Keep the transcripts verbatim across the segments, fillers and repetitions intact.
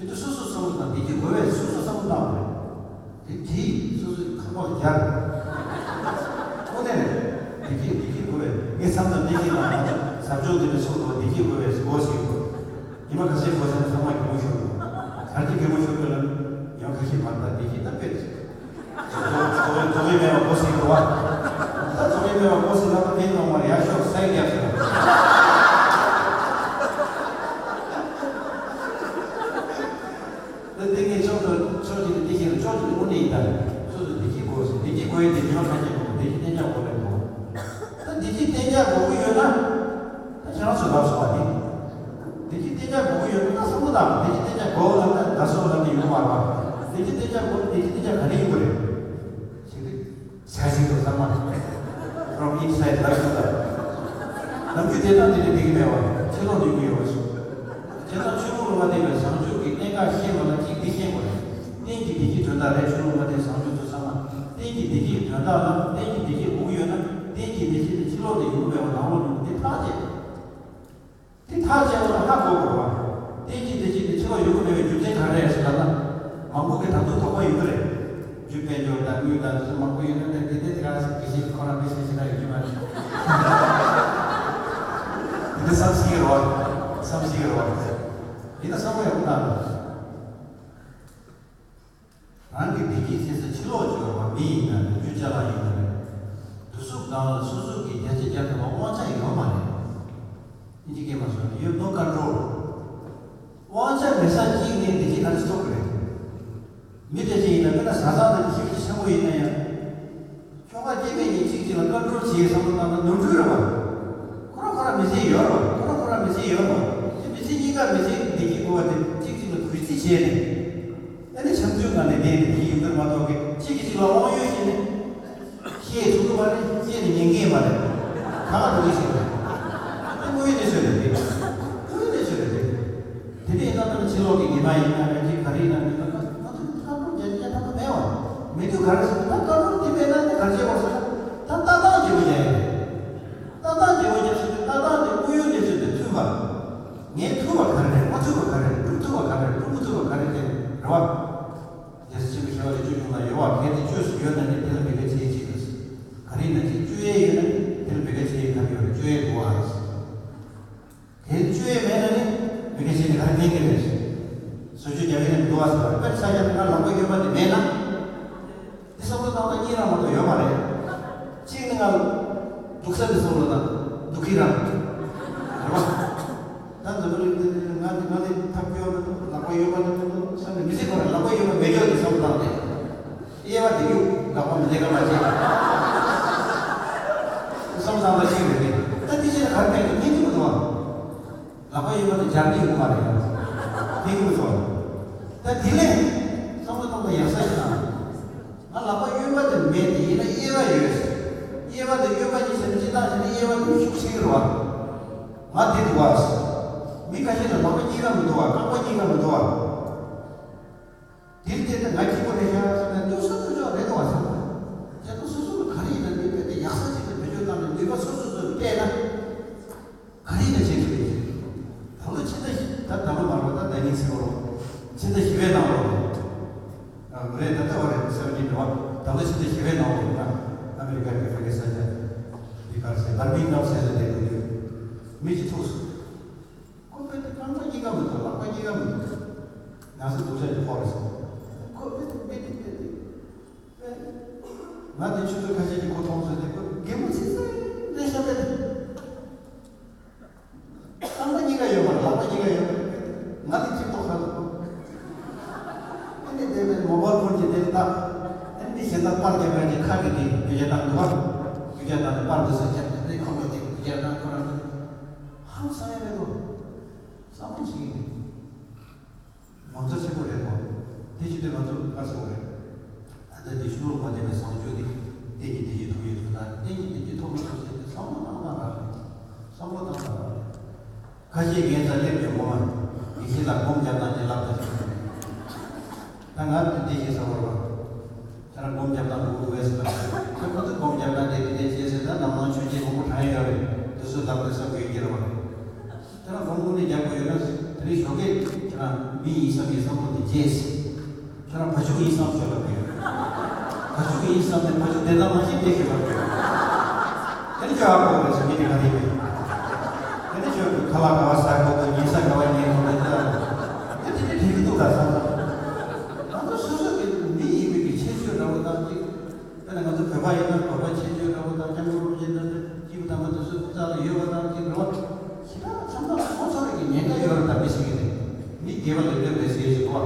དེ་ཚོ་སོ་སོ་བསམ་བློ་བཏང་། བདེ་སྐྱིད་དགོས་པས་སོ་སོ་བསམ་བློ་བཏང་དགོས་རེད། དེ་དེ་སོ་སོའི་ཁ་པར་རྒྱག་དངོས་གནས་རེད། བདེ་སྐྱིད་བདེ་སྐྱིད་དགོས་པས་ངས་མཚམས་མཚམས་བདེ་སྐྱིད་ལ་ང་ཚོ་ཟབ་སྦྱོང་འདི་འདྲ་ཚོགས་འདུག་བདེ་སྐྱིད་དགོས་པས་སྒོ་ཕྱེ་དགོས། ཉི་མ་ཁ་ཤས་འགོར་ཚར་ན་ཚང་མ་གད་མོ་ཤོར་འདུག་གར་གྱི་གད་མོ་ཤོར་དགོས་ལ་ཉི་མ་ཁ་ཤས་མ་ལྟ་བདེ་སྐྱིད་ད་དཔེ་རེད། རྫོགས་རྫོགས་རིམ་མེད་པ་སྒོ་ཕྱེ་དགོས་པ། ད་རྫོགས་རིམ་མེད་པ་སྒོ་ཕྱེ་ན་ད་དེ་ནང་མར་ཡར་ཤོག་སའི་རྒྱབ་ཟེར་བ། ད་དེ་ངས་ཕྱོགས་དང་ཕྱོགས་གཅིག་ནས་དེ་བཤད་ན་ཕྱོགས་གཅིག་ནས་དངོས་གནས་ཡིན་ད། སོ་སོ་བདེ་སྐྱིད་དགོས་ཟེར། བདེ་སྐྱིད་དགོས་ཡིན་དེ་ཉི་མ་ཁ་ཤས་དགོས། བདེ་སྐྱིད་གཏན་འཇགས་དགོས་རེད་དགོས། ད་བདེ་སྐྱིད་གཏན་འཇགས་དགོས་ཀྱི་ཡོད་ན། ད་ཁྱེད་རང་ཚོས་ལབ་སོང་བ་དེ། བདེ་སྐྱིད་གཏན་འཇགས་དགོས་ཀྱི་ཡོད་ན་ད་བསམ་བློ་བཏང་། བདེ་སྐྱིད་གཏན་འཇགས་དགོས་ལབ་ན་ད་སོ་ལབ་ནས་ཡོང་བ་རེད་བ། བདེ་སྐྱིད་གཏན་འཇགས་དགོས། བདེ་སྐྱིད་གཏན་འཇགས་ག་རེ་ཡོང་གི་རེད། ཞིག་རེད། ས་ཞིག་ཏུ་བསམ་པ། From inside ལབ་ཤུགས་དང་། ནམ་རྒྱུན་དེ་དང་དེ་ནས་བསྡད་ཀྱི་མེད་པ་ཕྱི་ལོགས་ནས་ཡོང་གི་ཡོད་པ་ཞིག་དེ་དང་ཆོས་ལུགས་ལ་མ་བརྟེན་པའི་བྱང་ཆུབ་ཀྱི་གནད་འགག་ཤེས་པ་ལ་གཅིག་འདི་ཤེས་དགོས་རེད། གཏན་གྱི་བདེ་སྐྱིད་དོན་དག་རེད། ཆོས་ལུགས་མ་བརྟེན་བྱང་ཆུབ་ཚོ་ཚང་མ་གཏན་གྱི་བདེ་སྐྱིད་དོན་དག་ལ་གཏན་གྱི་བདེ་སྐྱིད་དགོས་ཀྱི་ཡོད་ན་གཏན་གྱི་བདེ་སྐྱིད་དེ་ཕྱི་ལོགས་ནས་ཡོང་གི་མེད་པ་ནང་ལོགས་ནས་དེ་ཐག་བཅད། དེ་ཐག་བཅད་པ་ལ་ཧ་གོ་དགོས་པ། གཏན་གྱི་བདེ་སྐྱིད་དེ་ཕྱི་ལོགས་ཡོང་གི་མེད་པའི་རྒྱུ་མཚན་ག་རེ་རེད་ཟེར་ལབ་ན། མང་པོ་གིས་ད་དུང་དོགས་པ་ཡོད་ཀྱི་རེད། རྒྱུ་དཔལ་འབྱོར་དང་དངུལ་དང་དེ་ཚོ་མང་པོ་ཡོད་ན་དེ་དེ་དེ་ག་ཟེར་དགེ་བཤེས་ཁོ་རང་དཔེ་ཆ་ཞེ་དྲག་ཡོད་ཀྱི་མ་རེད། དེ་འདྲ་བསམ་སྲིད་ཀྱི་རེད་བ། བསམ་སྲིད་ཀྱི་རེད་བ། ཡིན་ན་བསམ་བློ་ཡག་པོ་བཏང་དགོས། རང་གི་བདེ་སྐྱིད་བྱེད་ས་ཕྱི་ལོགས་ཀྱི་རེད་བ། མི་ཡིན་ན་རེད། རྒྱུ་ཅ་ལག་ཡིན་ན་རེད། དུས་སུ་གང་ལ་སོ་སོ་གིས་བརྒྱ་ཆ་བརྒྱ་ཐོབ་པ་དབང་ཆ་ཡོད་མ་རེད། ཨིན་ཇི་སྐད་མ་སོང་ཡོད་no control། དབང་ཆ་མེད་ས་གཅིག་ནས་བདེ་སྐྱིད་ག་རེ་ཐོབ་ཀྱི་རེད། མི་དེ་ཅིག་ཡིན་ན་དཔེར་ན་བཟའ་ཚང་དང་ཁྱིམ་གྱི་ཆེན་པོ་ཡིན་ན་ཡང་། ཁྱོ་ག་སྐྱེ་དམན་གཉིས་གཅིག་གཅིག་ལ་ཀོན་ཀྲོལ་བྱེད་བསམ་བློ་བཏང་ན་ནོར་འཁྲུལ་རེད་བ། ཁོ་རང་ཁོ་རང་མི་ཚེ་ཡོད་རེད་བ། ཁོ་རང་ཁོ་རང་མི་ཚེ་ཡོད་རེད་བ། དེ་མི་ཚེ་གཉིས་ཀ་མི་ཚེ་བདེ་སྐྱིད་དགོས་པ་དེ་གཅིག་གཅིག་ལ་གུས་བརྩི་བྱས་ནས། ཨ་ནི་བྱམས་མཐུན་ངང་ནས་བསྡད་ནས་བདེ་སྐྱིད་ཡོང་གི་རེད་མ་གཏོགས་གཅིག་གིས་གཅིག་ལ་དབང་ཡོད་བྱས་ནས། བཤད་ཐུབ་ཀྱི་མ་རེད། བཤད་ནས་ཉན་གྱི་མ་རེད། ད་ག་འགྲོ་གི་ཞིག་རེད། དེ་དངོས་ཡོད་གནས་ཚུལ་རེད་དེ། དངོས་ཡོད་གནས་ཚུལ་རེད་དེ། དེ་འདྲ་ཡིན་ན་ད་ཕྱི་ལོགས་ཀྱི་ཉི་མ་ཡིན་ན་རེད། ཅིག་ག་རེ་ཡིན་ན་མིན་ན་ད་ང་ཚོ་ཀོན་ཀྲོལ་རྒྱག་རྒྱག་ཐུབ་ཀྱི་མེད་བ། མི་དུས་ག་རེ་ཟེར་ན་ད་ཀོན་ཀྲོལ་དེ་མེད་ན་ནི་ག་རེ་བྱེད་དགོས་ཟེར་ན། ད་ལྟ་སྟངས་བརྗེ་པོ་རྒྱག་ཡ་རེད། ལྟ་སྟངས་བརྗེ་པོ་རྒྱག་ཟེར་དུས་ལྟ་སྟངས་དེ་དངོས་ཡོད་གནས་ཚུལ་དང་མཐུན་པ། ངས་ཐུབ་པ་ག་རེ་རེད། མ་ཐུབ་པ་ག་རེ་རེད། སྒྲུབ་ཐུབ་པ་ག་རེ་རེད། སྒྲུབ་མི་ཐུབ་པ་ག་རེ་རེད། རེད་བ། རྒྱལ་སྲས་ཆེན་པོ་ཞི་བ་ལྷས་བཅོས་བྱུང་ལ་ཡོད་བ། གལ་ཏེ་བཅོས་སུ་ཡོད་ན་ནི་དེ་ལ་མི་དགའ་བྱེད་ཅིག་ལ། ག་རེ་ཡིན་ན་ཅིག་བཅོས་ཡས་ཡོད་ན་ནི་དེ་ལ་མི་དགའ་བྱེད་ཡས་ག་རེ་ཡོད་རེད། བཅོས་ཡས་འདུག་ཨ། དེ་བཅོས་ཡས་མེད་ན་ནི་མི་དགའ་བྱེད་ནི་ག་རེ་ཕན་གི་རེད། བཟོ་བཅོས་རྒྱག་གི་རེད་འདུག་ཨ་ཟེར་བ་རེད། དཔེར་ཆ་བཞག་ན་ང་ལག་པ་གཡོན་པ་དེ་མེད་ན། འདི་བསམ་བློ་བཏང་ན་གཉིས་རང་མ་གཏོགས་ཡོད་མ་རེད། གཅིག་ནི་ང་སྡུག་ས་འདི་བསམ་བློ་བཏང་། སྡུག་གི་རང་། རེད་བ། ད་འཛམ་བུ་གླིང་འདི་ནི་ང་ནི་ང་ནི་ཐབས་སྐྱོ་མི་འདུག་ལག་པ་གཡོན་པ་ནི་མི་འདུག་བསམ་ནས་མི་སྲིད་པ་རེད། ལག་པ་གཡོན་པ་མེད་ཀྱོག་འདི་བསམ་བློ་བཏང་སྟེ། དབྱེ་བ་དེ་རྒྱུག་ལག་པ་མི་བདེ་ག་མ་བྱེད། བསམ་བློ་བཏང་པ་གཅིག་རེད་དེ། ད་འདི་ཕྱིར་ག་རེ་ཕན་གི་ཕན་གི་མི་འདུག་བ། ལག་པ་གཡོན་པ་དེ་སྦྱར་གི་ཡོད་མ་རེད། ཕན་གི་མི་འདུག་ད་དེ་ལས་བསམ་བློ་བཏང་པ་ཡག་ས་ཞིག་དང་། ང་ལག་པ་གཡོན་པ་དེ་མེད་དེ་ཡིན་ན་དབྱེ་བ་ཡོད། དབྱེ་བ་དེ་གཡོན་པ་གཉིས་ཟེར་ན་སྤྱིར་བཏང་བྱས་ན་དབྱེ་བ་དེ་ཤུགས་ཆེ་གི་རེད་བ། ང་དེ་འདུག་བ། མི་ཁ་ཤས་ལ་ལག་པ་གཉིས་ཀ་མི་འདུག་བ། རྐང་པ་གཉིས་ཀ་མི་འདུག་བ། དེར་བལྟས་ན་ང་སྐྱིད་པོ་རེད་ཤག་བསམ་ནས་སྡུག་ས་སྡུག་ཅོག་རེད་འདུག་བ་ཟེར་བ། དེ་ཚོ་སོ་སོ་ལ་ག་རེ་ཡིན་ན་མི་དཔེ་དེ་ཡག་ས་ཅིག་ཏུ་བེད་སྤྱོད་བཏང་ནས་ནུས་པ་སོ་སོ་སོ་སྤྲད་ན། ག་རེ་ཡིན་ན་བྱེད་ཐུབ་ཡོད་ཟེར། ད་ལོ་ཕྱི་ཟླ་བཞི། ད་ད་ལོ་མ་རེད་པ། ད་ཟླ་ཉིན་ཟེར་བ་རེད། ཕྱི་ཟླ་བཞི་པའི་ནང་ལོགས། ཨ་རེད། ད་ལྟ་བ་རེད། སེ་བེན་ཊིན་རེད་པ། ད་ལོ་ཕྱི་ཟླ་བཞི་པའི་ནང་ལོགས་ཡིན་ན་ཨ་མེ་རི་ཀ་གི་ཕ་གི་ས་ཆ་འདི་གར་ཟེར། བར་མིང་ངམ་ཟེར་ས་དེ་དུ་ཡོད། མི་གཅིག་ཐུག་སོང་། ཁོ་དཔེ་དེ་རྐང་པ་གཉིས་ཀ་མི་འདུག་ལག་པ་གཉིས་ཀ་མི་འདུག་ན་ཚ་སྡུག་ཅག་ཅིག་ཕོག་རེད་ཟེར། ཁོ་དཔེ་དེ་དཔེ་དེ་དཔེ་དེ། ང་དེ་ཆུ་ཚོད་ཁ་ཤས་ཀྱི་ཁོ་མཐོང་ཚོད་དེ་ཁོ་གད་མོ་ཚིག་ཚིག་རེད་ཤག་པས། རྐང་པ་གཉིས་ཀ་ཡོད་པ་རེད། ལག་པ་གཉིས་ཀ་ཡོད་པ་རེད། ང་དེ་ཅིག་ཐོག་ཁ་ཐུག་ཨ་ནི་དེ་བས་མོ་བལ་ཕོན་གྱི་དེ་ལྟ། ཨ་ནི་གཞན་དག་པར་རྒྱབ་པའི་ཁ་གི་དེ་རྒྱུ་ཆ་བཏང་འདུག་ཨ། རྒྱུ་ཆ་བཏང་ནས་པར་འདི་ཚོ་རྒྱབ་ནས་ཁོ་ལོ་དེ་རྒྱུ་ཆ་བཏང་ཁོ་རང་ཧང་སང་ཡ་མེད་དོ། བསམ་བློ་ཞིག་ཡིན། ངོ་མཚར་ཆེན་པོ་རེད་དོ། དེ་བྱེད་དུས་ང་ཚོ་དཀའ་ཚེགས་རེད། ད་ལྟ་འདི་ཤུགས་མ་ལྡན་པའི་བཟང་སྤྱོད་འདི་གཏན་གྱི་བདེ་སྐྱིད་ཐོབ་ཡོད་ཚུལ་དང་གཏན་གྱི་བདེ་སྐྱིད་ཐོབ་མ་ཐུབ་ཟེར་ཏེ་བསམ་བློ་བཏང་སྟངས་རང་རེད། བསམ་བློ་བཏང་སྟངས་རང་རེད། ཁ་ཤས་ངའི་རྩར་སླེབས་ནས་ངོ་མ་ཡིད་ཆེས་ལ་སྒོམ་རྒྱབ་སྟངས་ཅིག་ལབ་དང་ཟེར། ད་ང་འདི་འདི་ཞིག་ཟེར་བ་རེད་བ། ཁྱེད་རང་སྒོམ་རྒྱབ་སྟངས་དགོས་ཀྱི་རེད་ཟེར་ན། ཁྱོད་ཁོ་ཚོས་སྒོམ་རྒྱབ་སྟངས་དེ་འདི་འདྲ་བྱས་ཟེར་ན་ནམ་ལངས་ཆོས་བརྒྱད་མང་པོ་དྲངས་ཡོད་རེད། དེ་ཚོ་ལབ་དེ་བསམ་དགོས་ཀྱི་རེད་བ། ཁྱེད་རང་སྒོམ་དངོས་གནས་རྒྱག་དགོས་ཡོད་ན། དེ་ནས་ཞོགས་ཀས་ཁྱེད་རང་མི་ཡིན་བསམ་གྱི་བསམ་བློ་དེ་བརྗེད་ཟིན། ཁྱེད་རང་བ་ཕྱུགས་ཡིན་བསམ་ཤོད་ལབ་དགོས། བ་ཕྱུགས་ཡིན་བསམ་ནས་བ་ཕྱུགས་དེ་ལྟ་མ་ཤེས་བསྡད་ཤོད་ལབ་དགོས། དེ་ནས་ཁྱོད་ཨ་ཁོག་རེད་ཟེར་མི་དེ་ག་རེ་རེད། དེ་ནས་ཁྱོད་ཁ་ལག་ག་བ་ཟ་དགོས་དང་ཉལ་ས་ག་བ་ཉལ་དགོས་དང་ལྟ། དེ་དེ་འདྲ་དྲན་གྱི་འདུག་ད་བསམ་བསམ། ང་ཚོ་སོ་སོ་གི་མི་ཡིན་པའི་གི་ཁྱད་ཆོས་འདྲ་བོ་དང་གཅིག་དཔེར་ན་ང་ཚོ་བོད་པ་ཡིན་ན་བོད་པ་ཁྱད་ཆོས་འདྲ་བོ་དང་སྐྱབས་མགོན་རིན་པོ་ཆེ་འདྲ་བོ་སྐྱིད་པོ་དམ་པ་དེ་ཚོའི་རྩ་ལ་ཡོད་པ་དང་གཅིག་རེད་བ། ཞེ་དྲག་ཚང་མ་ཁོ་ཚོ་རེ་གི་ཉེན་ཁ་ཡོད་རེད་ད་མི་ཞིག་གིས་དེ། མི་དགེ་བ་ལས་འདོད་པའི་ཟས་ཞིག་བ།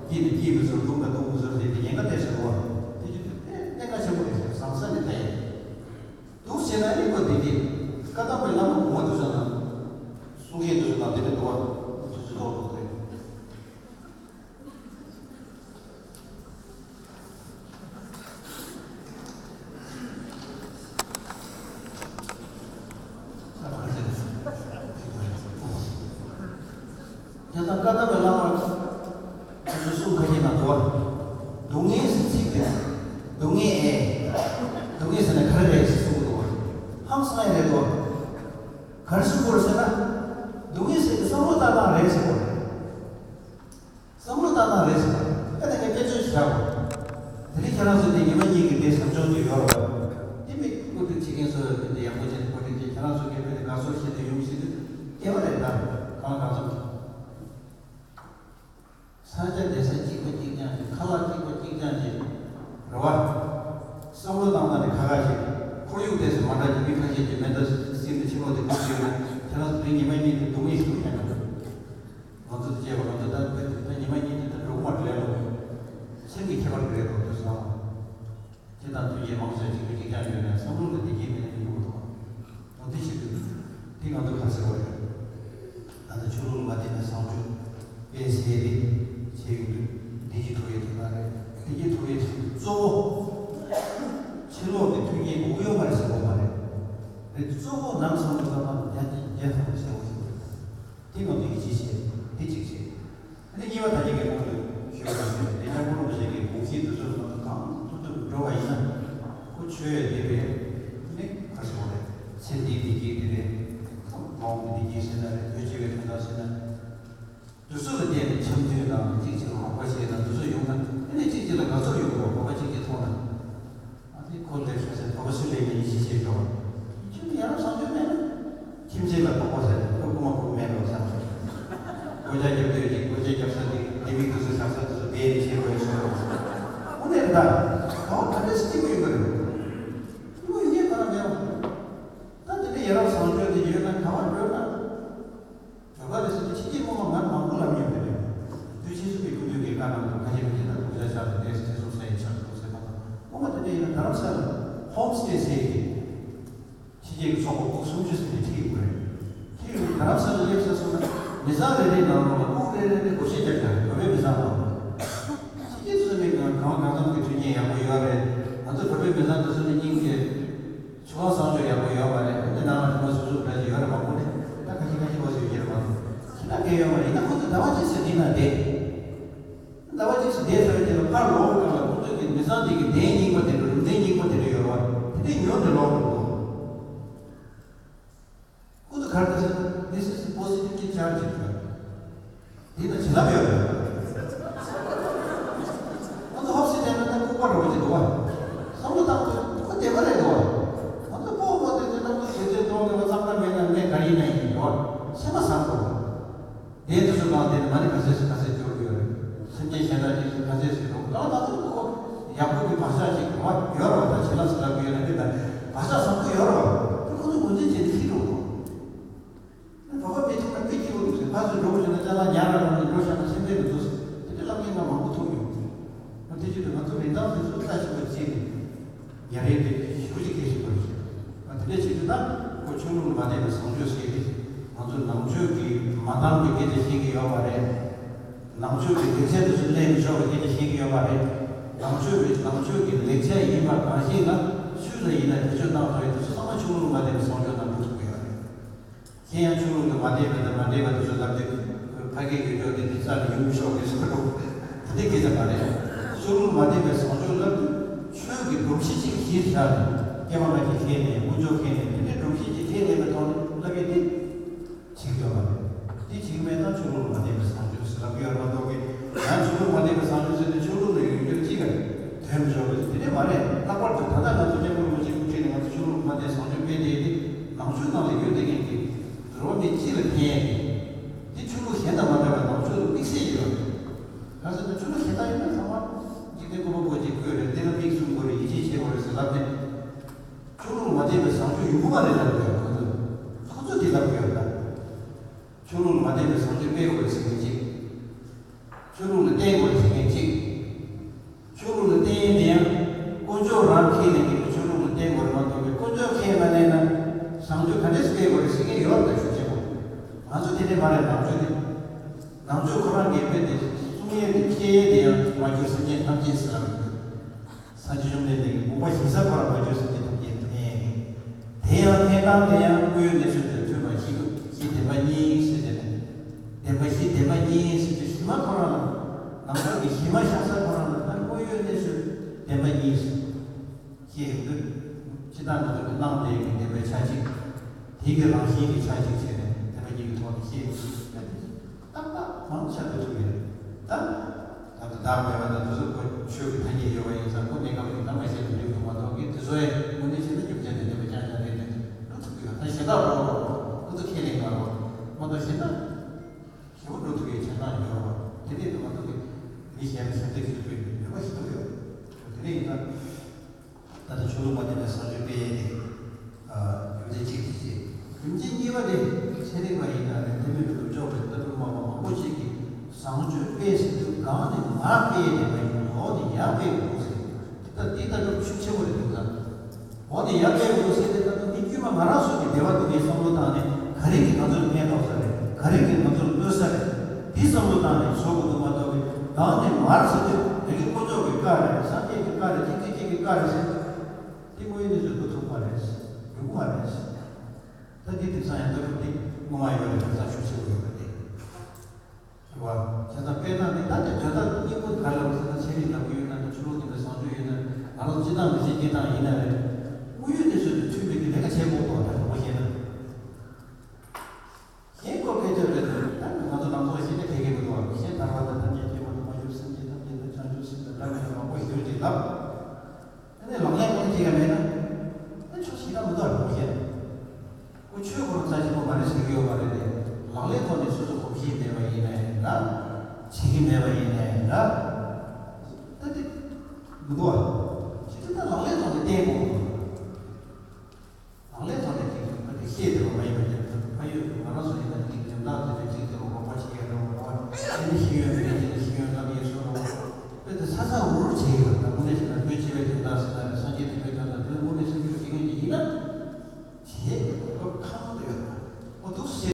སྐྱིད་ནས་སྐྱིད་མི་ཚོར་སྡུག་ན་སྡུག་མི་ཚོར་ཟེར་དེ་ཉེན་ཁ་དེ་ཞིག་རེད་བ། དེ་ཅི་དེ་གནད་འགག་ཆེན་པོ་རེད་ཟེར་བཟང་ས་ནས་བལྟས་ཡིན། སྡུག་བྱས་ན་ཨ་ནི་ཁོ་དེ་གི་བཀའ་གདམས་པའི་བླ་མ་གོང་མ་དེ་ཚོ་ན། གསུང་མཁན་དེ་ཚོ་ན་དེ་འདྲ་འདུག་བ། དེ་ཚོ་ལོག་འགྲོ་གི་རེད། ཡང་ན་བཀའ་གདམས་པའི་བླ་མ་ཁོ་ཚོའི་གསུང་ཁ་ཤས་ནང་འདུག་བ། སྡུག་བསྔལ་ཟེར་ཚིག་དེ། སྡུག་བསྔལ་ཨེ། སྡུག་བསྔལ་ཟེར་ན་ག་རེ་རེད་ཟེར་གསུང་གི་འདུག་བ། ཧང་སང་ཡ་རེད་འདུག་བ། ག་རེ་གསུང་གི་རེད་ཟེར་ན། སྡུག་བསྔལ་ཟེར་དེ་བསམ་བློ་བཏང་སྟངས་རེད་ཟེར་གོ། བསམ་བློ་བཏང་སྟངས་རེད་ཟེར། ཨ་ནི་ངས་སྐད་ཆ་ཞིག་བྱ་དགོས། དེ་རིང་ཁྱེད་རང་ཚོ་འདི་ཉི་མ་གཉིས་ཀྱི་དེ་ཟབ་སྦྱོང་དེ་ཡོད་རེད་བ། དེ་མི་བཀོད་སྒྲིག་བྱེད་མཁན་ཚོ་ཡོད་དེ་ཡག་པོ་བྱས་ཏེ་བཀོད་སྒྲིག་བྱས། ཁྱེད་རང་ཚོ་གིས་དཔེ་དེ་དགའ་ཚོར་བྱས་ཏེ་ཡོང་མི་སྲིད་དུས་སྐལ་བ་རེད་ད། གང་གང་འཚམ། ས་ཆ་བསྡད་ས་གཅིག་པ་གཅིག་རྐྱང་ཞིག་ཁ་ལག་གཅིག་པ་གཅིག་རྐྱང་ཞིག་རེད་བ། བསམ་བློ་བཏང་སྟངས་དེ་ཁ་ཁ་ཞིག་ཁོར་ཡུག་དེ་ཚོ་མ་འདྲ་ཞིག་མི་ཁ་ཤས་ཀྱིས་མེ་མདའ་བསྲིངས་ནས་ཕྱི་ལོགས་དེ་བཀུག་བྱས་ན་ཁྱེད་རང་ཚོ་དེ་ཉི་མ་གཉིས་དེ་སྡུག་བསྔལ་ཞིག་འཐེན་གི་འདུག་ང་ཚོ་དེ་བྱས་པ་ང་ཚོ་ད་བོད་དེ་ད་ཉི་མ་གཉིས་དེ་ད་འགྲོ་གི་མ་རེད་ལབ་དགོས། སེམས་ཀྱི་ཁྱད་པར་གྱི་རེད་འདུག་དུས་སང་། དེ་དང་དུས་ཀྱི་མང་ཚོགས་ཀྱི་གཅིག་གཅིག་རྐྱང་ཡོད་ན་བསམ་བློ་ལ་བདེ་སྐྱིད་མེད་ན་མི་འདུག་གོ། འོ་དེ་བྱེད་དུས་དེ་ང་ཚོ་ག་ཟེར་བ་རེད། ད་ལྟ་ཆོས་ལུགས་མ་བརྟེན་པའི་བཟང་སྤྱོད་དཔེ་ཟེར་རེད་བྱེད་ཡོང་དུས་བདེ་སྐྱིད་ཐོབ་ཡས་དེ་ག་རེད། བདེ་སྐྱིད་ཐོབ་ཡས་གཙོ་བོ་ཕྱི་ལོགས་ཀྱི་མཐུན་རྐྱེན་དགོས་ཡོད་མ་རེད་ཟེར་གོ་མ་རེད། རེད་གཙོ་བོ་ནམ་བསམ་བློ་བཏང་ན་ཡང་ཅིག་རྒྱལ་ཐང་ཟེར་བ་ཞིག་རེད། དེ་ནང་དེ་གི་གཅིག་བྱས་དེ་གཅིག་བྱས། ཨ་ནི་གཉིས་པ་ད་གིན་ངས་གོང་དུ་ཞུས་པ་ནང་བཞིན་དེ་སྐྱབས་མགོན་རིན་པོ་ཆེ་གི་དགོངས་གཞི་དེ་ཚོ་ལ་གང་ཐུབ་ཐུབ་འགྲོ་བ་ཡིན་ན་ཁོ་ཆོས་ཡོད་བདེ་བའི་ནི་ག་རེ་ཟེར་དགོས་རེད། ཚེ་འདིའི་བདེ་སྐྱིད་དེ་རེད། མ་འོངས་པའི་བདེ་སྐྱིད་ཟེར་ན་རེད། བོད་སྤྱི་བའི་དོན་དག་ཟེར་ན། དེ་ཚོ་ལ་བརྟེན་ནས་འཆམ་མཐུན་དང་གཅིག་གཅིག་ལ་རོགས་པ་བྱེད་དང་དེ་ཚོ་ཡོང་ན་ཨ་ནི་གཅིག་གཅིག་ལ་དགའ་ཚོར་ཡོང་དགོས། བོད་པ་གཅིག་གཅིག་མཐོང་ན། ཨ་ནི་ཁོ་ལེགས་ཤོག་ཟེར། བོད་པ་སུ་ལས་མེད་ཡིད་ཆེས་བྱེད་ཆོག་ཁྱོད་ཡ་རབས་བཟང་སྤྱོད་མེད་ན། ཁྱིམ་མཚེས་ལ་ཕོག་པ་ཟེར་ནས་ཁོ་རྐུ་མ་རྐུ་མེད་ལོ་ཟེར། སྒོ་ལྕགས་རྒྱབ་དུས་ཀྱི་སྒོ་ལྕགས་རྒྱབ་ས་དེ་ལྡེ་མིག་དེ་ཚོ་བཞག་ས་དེ་ཚོ་བསྡད་ནས་བྱེད་དགོས་ཟེར། དངོས་གནས་རེད་ད། ག་བ་ག་འདྲས་སེ་སྐྱིད་པོ་ཡོད་པ་རེད། སྐྱིད་པོ་ཡོད་མཁན་ག་ལ་མེད་པ། ད་དེ་འདྲའི་ཡ་རབས་བཟང་སྤྱོད་དེ་ཡོད་ན་ག་བ་འགྲོ་ན། བོད་པ་རེད་ཟེར་དུས་ཕྱི་རྒྱལ་སྔོན་མ་ང་མང་པོ་ལབ་མྱོང་བ་རེད། དུས་ཕྱིས་སུ་པའི་སྐུ་མདུན་གྱི་བཀའ་གནང་དུས་ཁ་ཤས་ཁ་ཤས་ད་སྡུག་ཅག་ཤག་ཏུ་བསྡད་ཟེར་སོང་ས་ཡིན་ཆགས་འདུག་ཟེར་མ་གཏོགས་སྔོན་མ་དེ་འདྲ་ཡིན་ན་རྡ་རམ་ས་ལ་ཧོམ་སི་ཊེ་ཟེར་གི་ཕྱི་རྒྱལ་གྱི་ཚོགས་པ་སྐུ་སུམ་ཅུ་ཟིན་ནས་ཁྲིད་ཡོང་གི་རེད། ཁྲིད་ཡོང་རྡ་རམ་ས་ལ་སླེབས་ཚར་སོང་ན་མི་ཚང་རེ་རེའི་ནང་ལོགས་ལ་སྐུ་རེ་རེ་རེ་སྒོར་གཞས་རྒྱབ་ཀྱང་རེད། བོད་པའི་མི་ཚང་ལ་ཕྱི་རྒྱལ་ཚོ་ནས་གང་གང་འཚམ་གྱི་མཐུན་རྐྱེན་ཡག་པོ་ཡོད་རེད། ང་ཚོ་བོད་པའི་མི་ཚང་དེ་ཚོ་ནི་སྙིང་རྗེ། ཆུ་ཁང་གསང་སྤྱོད་ཡག་པོ་ཡོད་མ་རེད། འདི་ནང་ལ་དེ་མ་སུ་སུ་འདྲ་ཞིག་ཡོད་རེད་མ་གོ་ནས་ད་ཁ་ཤས་ཁ་ཤས་བ་ཞིག་ཡོད་རེད་མ་གཏོགས་ཁྱི་ན་སྐད་ཡོད་མ་རེད། ཡིན་ན་ཁོ་ཚོ་ཟླ་བ་གཅིག་ཙམ་འདི་ན་བསྡད། ཟླ་བ་གཅིག་ཙམ་བསྡད་ཚར་བའི་རྗེས་ལ་ཕར་ལོག་པའི་སྐབས་ལ་ཁོ་ཚོ་གི་མི་ཚང་འདི་གི་གདན་རྙིང་པ་དེ་འདྲ་རུམ་གདན་རྙིང་པ་དེ་འདྲ་ཡོད་རེད་བ། དེ་འདྲ་ཉོས་ནས་ལོག་འགྲོ་འདུག་ཁོ་ཚོ་ག་རེ་ཟེར་ན། This is positively charged. འདི་ན་བྱིན་རླབས་ཡོད་རེད། ང་ཚོ་ཧོབ་སེ་བསྡད་ན་ད་ལྐུགས་པ་འདྲ་བོ་ཅིག་འདུག་བ། བསམ་བློ་བཏང་དུས་ཁོ་བདེན་པ་རེད་འདུག་བ། ང་ཚོ་སྤོ་བོ་དེ་ཚོས་ནམ་རྒྱུན་དུས་ཚོད་གཏོང་དགོས་པ་བསམ་བློ་མེད་ན་ངས་ག་ཡིན་ན་ཡིན་འདུག་བ། སེམས་པ་བཟང་དགོས། དེ་དུས་ཚོད་གང་དེ་ནི་མ་ནི་ག་ཚད་སུ་ག་ཚད་སྐྱོར་གྱི་ཡོད་རེད། སེམས་ཅན་གཞན་དག་ཅིག་སུ་ག་ཚད་སུ་འགྲོ་གི་ད་ང་ཚོ་ཁོ་ཡག་པོ་གི་བག་ཆགས་ཅིག་བ་ཡོད་རེད་བ། ད་བྱིན་རླབས་སུ་ལབ་ཀྱི་ཡོད་ན་དེ་ད་བག་ཆགས་བཟང་པོ་ཡོད་རེད་བ། དེ་ཁོ་ཚོ་ངོས་འཛིན་བྱས་ནས་ཤི་འགྲོ་གི་འདུག་བོད་པ་མི་ཐུག་ན་དཔེ་སྐྱིད་པོ་འདུག་ཟེར། ཕར་ཚུར་འགྲོ་དགོས་བྱུང་ན་ཅ་ལག་ཉར་ར་ར་ནས་འགྲོ་བཞག་ན་སེམས་ཁྲལ་མི་འདུག་ཟེར། དེ་འདྲ་ལབ་མཁན་ང་མང་པོ་མཐོང་མྱོང་། ང་དེ་བྱེད་དུས་ང་ཚོ་རིན་ཐང་དེ་ཚོ་ལྟ་ཞིབ་པོ་བྱས་ནས་ཉར་ཡས་དེ་ཞེ་པོ་ཅིག་གལ་ཆེན་པོ་རེད་ཟེར། ང་དེ་འདྲ་བྱེད་དུས་ད་ཁོ་ཆོས་ལུགས་ལ་མ་བརྟེན་པའི་བཟང་སྤྱོད་ཟེར་ཏེ་ང་ཚོ་ནང་ཆོས་ཀྱི་མ་འདང་བའི་སྐད་ཆ་བཤད་ཀྱི་ཡོད་མ་རེད། ནང་ཆོས་ཀྱི་ལེགས་ཆ་དེ་ཚོ་གླེང་མི་ཆོག་པའི་སྐད་ཆ་བཤད་ཀྱི་ཡོད་མ་རེད། ནང་ཆོས་ཀྱི་ནང་ཆོས་ཀྱི་ལེགས་ཆ་ཡིན་པ་གང་ཤེས་ན་སུས་ལ་ཡིན་ན་བེད་སྤྱོད་གནང་ཐུབ་ཡས་དེ་ཚོ་ཚང་མ་ཆོས་ལུགས་ལ་མ་བརྟེན་པའི་བཟང་སྤྱོད་ནང་འདུ་ཐུབ་ཀྱི་ཡོད་རེད། གཞན་ཡང་ཆོས་ལུགས་དང་མ་འདྲེས་པ་དང་མ་འདྲེས་པ་དེ་ཚོ་ལབ་དུས་ཕ་གིའི་ཡུལ་ཕྱོགས་དེ་དེ་རྩ་ནས་ཡོང་མི་ཆོག་པའི་བཟོ་འདྲ་དེ་འདྲའི་སྐད་ཆ་མ་རེད། ཆོས་ལུགས་མ་འདྲེས་པའི་བཟང་སྤྱོད་ལབ་དུས་ཆོས་ཀྱི་སྒྲོམ་གཞི་གཅིག་གཞིར་བཞག་ནས་སྐྱེས་མ་ལགས་ཀྱིས་བཤད་ནས་དཀོན་མཆོག་མཁྱེན་ནས་དེ་འདྲའི་སྒྲོམ་གཞི་གཅིག་ཁས་ལེན་པའི་ཐོག་ནས་ལབ་ཡས་དེ་བྱེད་ཀྱི་ཡོད་མ་རེད། དེ་བྱེད་ཀྱི་མེད་ན་ཆོས་ལུགས་མ་ གཅིག་ལ་ཕན་ཡས་ཀྱི། འདི་ཆོས་ལུགས་གཞན་དང་མ་འདྲ་བའི་ནང་ཆོས་ལུགས་དམིགས་བསལ་ཡོད་རེད། གང་ཟེར་ན་ཆོས་ལུགས་གཞན་དག་ཡིན་ན་ཚང་མ་འཇིག་རྟེན་ཀུན་པོ་པོ་ཅིག་བཀོད་རེད། འདི་ལ་མིག་བཙུམ་དགོས་རེད། ཡིད་ཆེས་བྱེད་དགོས་རེད་ཟེར་ལབ་ནས། ཆོས་ལུགས་མ་བརྟེན་པའི་བཟང་སྤྱོད་ཡོང་གི་མ་རེད་ལབ་དགོས། ཁོ་ཚོ་ཁོ་ཚོ་འདི་ལབ་དགོས་ཡོད་ད། ཆོས་ལུགས་མ་བརྟེན་པའི་བཟང་སྤྱོད་སྤེལ་དགོས་རེད་ཟེར་མཁན་གཅིག་ཆོས་ལུགས་ལ་བརྟེན་དགོས་རེད་ཟེར་མཁན་གཅིག་ཆོས་ལུགས་ལ་བརྟེན་ཡས་དེ་ཡང་དཀོན་མཆོག་རང་ཁས་ལེན་གྱི་ཆོས་ལུགས་ལ་བརྟེན་དགོས་རེད་མ་གཏོགས་པའི། དཀོན་མཆོག་ཁས་མ་ལེན་ན་བཟང་སྤྱོད་ག་འདྲས་སྤེལ་དགོས་རེད་ཟེར་མཁན་ཡོད་རེད། ད་ཤུགས་ཆེན་པོ་ང་ཚོ་དེ་འདྲས་མ་རེད། ནང་ཆོས་དེ། ནང་ཆོས་ཁོ་རང་གིས་དཔེ་དེ་གསུང་ཡས་དེ། ཁྱེད་ཡས་དེ་ཡང་མ་གྱུར་སེམས་ཅན་ཐམས་ཅད་ཟེར་ལ། ས་བཅུ་གསུམ་ལས་ནི་དགོངས་པ་ཞེ་ས་ཁོ་རང་མ་གྱུར་སེམས་ཅན་ཐམས་ཅད་ཕན་ཡས་རེད། དེ་ཡང་ཕན་སྟངས་དེ་ཡང་དངོས་ཡོད་གནས་ཚུལ་དང་མཐུན་པ་ཞིག་ཏུ་ཞེས་བདེན་པ་གཉིས་ཟེར་ཏེ་ནི། བདེན་པ་བཞི་བདེན་པ་གཉིས་ཟེར་དུས་གཞི་མ་ཁོ་རང་ལ། ནང་པ་གི་གཞི་མ་བཞག་ས་ཁོ་རང་ལ་ད་དངོས་ཡོད་གནས་ཚུལ་བདེན་པ་གཉིས་ཟེར། ཞེས་ཡོང་དུས། སྤྱིར་བཏང་ང་ཚོ་གི་སྣང་དེ་གི་བདེན་པའི་ཆ་གཅིག་དེ་གི་རང་བཞིན་གྱི་ཆ་གཅིག་བྱས་ནས་བདེན་པ་གཉིས་ཀྱི་ཐོག་ནས་ཤེས་དགོས་ཞེས་པ་དེ་ཏག་ཏག་མང་ཆེ་འགྲོ་ཐུབ་ཡོད་རེད་ད། ད་ལྟ་བདག་མེད་པ་དང་དེ་ཚོ་ཁོ་ཆོས་ཀྱི་ཐ་སྙད་ཡོད་པ་ཡིན་ཙང་ཁོ་གནས་སྐབས་ཀྱི་ལམ་ལ་ཞེན་པའི་ལུགས་སུ་མ་གཏོགས་ཀྱི་དེ་ཚོ་ཡང་དངོས་གནས་བྱས་ན་རྒྱུ་མཚན་དང་ལྡན་པ་རྐྱང་རྐྱང་རེད་དེ་འགྲོ་ཐུབ་ཀྱི་ཡོད། ད་གཞན་དག་རོགས་རོགས་ཁོ་ཚོ་ཁས་ལེན་གནང་རོགས་མ་གཏོགས་གཞན་དག་ཞེ་པོ་འགྲོ་ཐུབ་ཀྱི་ཆ་ཚང་ཡོད་རོགས་དེ་འདྲས་དུ་མ་གཏོགས་ཀྱི་མི་གཞན་ལ་ཞབས་འདེགས་ཞུ་ཐུབ་ཀྱི་ཡོད་པ་ཞིག་འདུག་ཡོད་དེ་འདྲས་ཡིན་ཙང་། ད་ལྟ་ཆོས་ལུགས་མ་བརྟེན་པའི་བཟང་སྤྱོད་སྤེལ་ཡས་དེ། རྒྱུ་མཚན་གཅིག་དེ་བྱས། རྒྱུ་མཚན་གཉིས་པ་དེ། ཚན་རིག་པ་ཡིན་ན་རེད། དེ་མིན་ནུབ་ཕྱོགས་པའི་ལྟ་གྲུབ་སྨྲ་བ་མང་པོ་ཞིག་གིས་བཟང་སྤྱོད་སྤེལ་ཟེར་དུས་སྒང་ནས་མར་སྤེལ་ཡས་དེ་མ་ཡིན་པར་འོག་ནས་ཡར་སྤེལ་དགོས་ཟེར། ད་འདི་ལྟ་གྲུབ་ཤུགས་ཆེན་པོ་རེད་འདུག་ད། འོག་ནས་ཡར་སྤེལ་དགོས་ཟེར་ཏེ་ད་ལྟ་མི་དཀྱུས་མ་ང་རང་ཚོ་གི་བདེ་བ་འདི་འདྲའི་བསམ་བློ་བཏང་ནས་ག་རེ་གིས་ང་ཚོར་ཕན་ཐོགས་ས་རེད། ག་རེ་གིས་ང་ཚོར་གནོད་ས་རེད། འདི་བསམ་བློ་བཏང་ནས་བཟོ་དགོས་འདུག་མ་གཏོགས་པའི་སྒང་ནས་མར་ཟེར་དུས་དེ་གི་དཀོན་མཆོག་གི་བཀའ་རེད། སངས་རྒྱས་ཀྱི་བཀའ་རེད། ཐེག་ཆེན་བཅས་ཀྱི་བཀའ་རེད་ཟེར། དེ་དངོས་ཡོད་གནས་ཚུལ་འགྲོ་ཐུབ་མ་རེད། ཡོང་གི་མ་རེད། ད་འདི་དེང་སང་ཡང་ལྟ་གྲུབ་འདི་སྔོན་མ་ཡོད་རེད། དེང་སང་ཤུགས་ཆེ་བོ་ཡོད་རེད་དེ། རེད་བ། བྱས་ཙང་དཔེར་ན་འདི་ད་ལྟ་དོན་དག་སྙིང་པོ་ག་རེ་ལབ་ཟེར་ན། ཚན་རིག་ལབ་ཀྱི་ཡོད་ན་འདྲ། ཆོས་ལུགས་འདི་འདྲ་བཟང་སྤྱོད་ཡོད་ན། ང་རང་སྤྱིར་བཏང་མི་ཚེ་སྐྱེལ་སྟངས་ཡིན་ན་རེད། དངོས་ཡོད་གནས་ཚུལ་དང་མཐུན་པའི་གི་ལས་ཀ་བྱེད་དགོས་འདུག་ད་དྲང་པོ་བཤད་ན། གཞན་སྐོར་སྐད་ཆ་རེད་དེ། ད་ང་ཚོ་ནང་ཚོགས་ཤེས་ན་ཁེ་ཁེ་མི་འདུག་བ། གཞན་ཐར་པ་དང་ཐམས་ཅད་མཁྱེན་པ་དང་། མ་གྱུར་སེམས་ཅན་ཐམས་ཅད་དང་། བྱང་ཆུབ་སེམས་དང་འདྲ་མི་འདྲ་མང་པོ་ཞིག་ཡོད་ཅེས་ལབ། ཨ་ནི་ལག་ལེན་གང་བྱེད་ཡ་མེད་ན། ཨ་ཆོས་བྱེད་ཡ་མི་འདུག་བ། ཁེ་ཁེ། ཁོ་ཆོས་ཁོ་རང་རྩ་ཆེན་པོ་མ་རེད་ཟེར་གྱི་ཡོད་མ་རེད་དེ། ལག་ལེན་ཐོག་ནས་སོ་སོ་གོམས་གཤིས་མེད་པ་ཡིན་ན་ཡང་འདྲ། བྱེད་ཀྱི་མེད་པ་ཡིན་ན་ཡང་འདྲ། ད་དེ་མི་འདུག་བ། ཇི་ལྟར་ན་ལག་ལེན་ཐོག་ནས་བསྟན་དགོས།